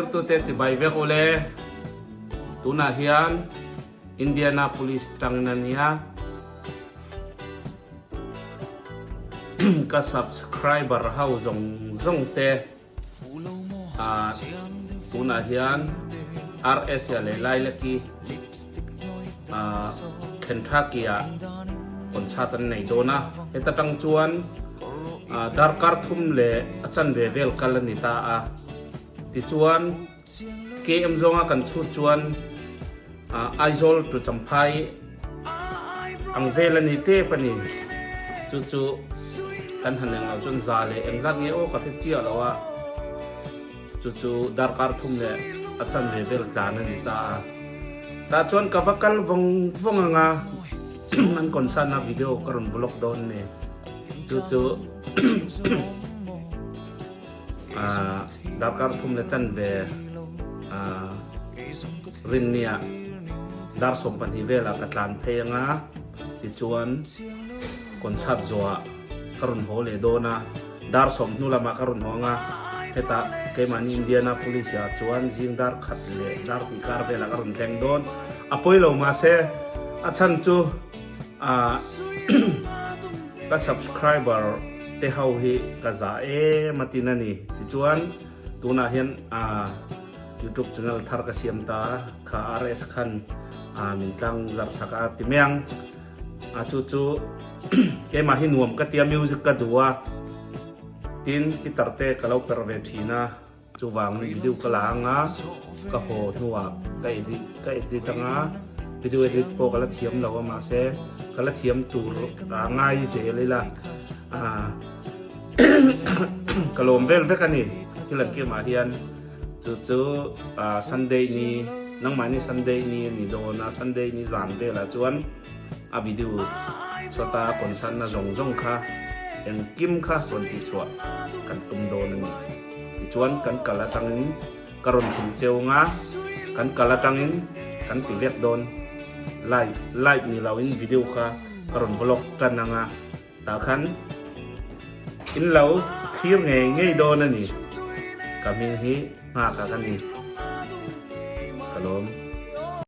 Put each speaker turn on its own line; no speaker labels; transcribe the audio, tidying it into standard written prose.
Thlirtute chibai vek ule. Tunah hian Indianapolis tangin a nia. Ka subscriber ho zawng zawng te ah tunah hian RS-a leh Lilac-i ah Kentucky-ah concert an nei dawn a. Heta tang chuan ah darkar thum leh a chanve vel kal a ni ta a. Tichuan KM zawnga kan chhut chuan Aizawl to Champhai ang vel a ni tep a ni. Chu chu kan han eng lo chuan za leh engzat nge aw ka hre chiah lo a. Chu chu darkar thum leh a chanve vel tlan a ni ta a. Tah chuan ka va kal vawng vawng ang a, an concert na video ka rawn vlog dawn a ni. Chu chu Darkar thum le chanve rinnia dar 12 velah ka tlan phei anga tichuan concert zawhah ka rawn haw leh dawn a, dar sawm hnu lamah ka rawn haw anga hetah keimahni Indianapolis ah chuan zing dar khat leh dar hnih kar velah ka rawn thleng dawn. A pawi lo mahse a chhan chu Ka subscriber te ho hi ka za em a tin a ni. Tichuan tunah hian YouTube channel thar ka siam ta kha RS khan min tlang zarh sak a ti mai ang. A chu chu keimah hi nuam ka tia music ka duh a tin guitar te ka lo perh ve thin a. Chuvang video ka la anga ka haw hnuah ka edit ka edit anga video edit pawh ka la thiam lo a mahse ka la thiam tur a ngai zel ila ah ka lawm vel vek a ni thil an kemah hian chu chu ah Sunday ni nangmahni Sunday ni a ni dawn a Sunday ni zan velah chuan A video sawta concern na zawng zawng kha engkim kha rawn tihchhuah kan tum dawn a ni. Tichuan kan kal atangin ka rawn thum cheu anga kan kal atangin kan ti vek dawn. Live live ni loin video kha ka rawn vlog tan anga tah khan in lo thlir ngei ngei dawn a ni. Ka hming hi nghak a ka ni.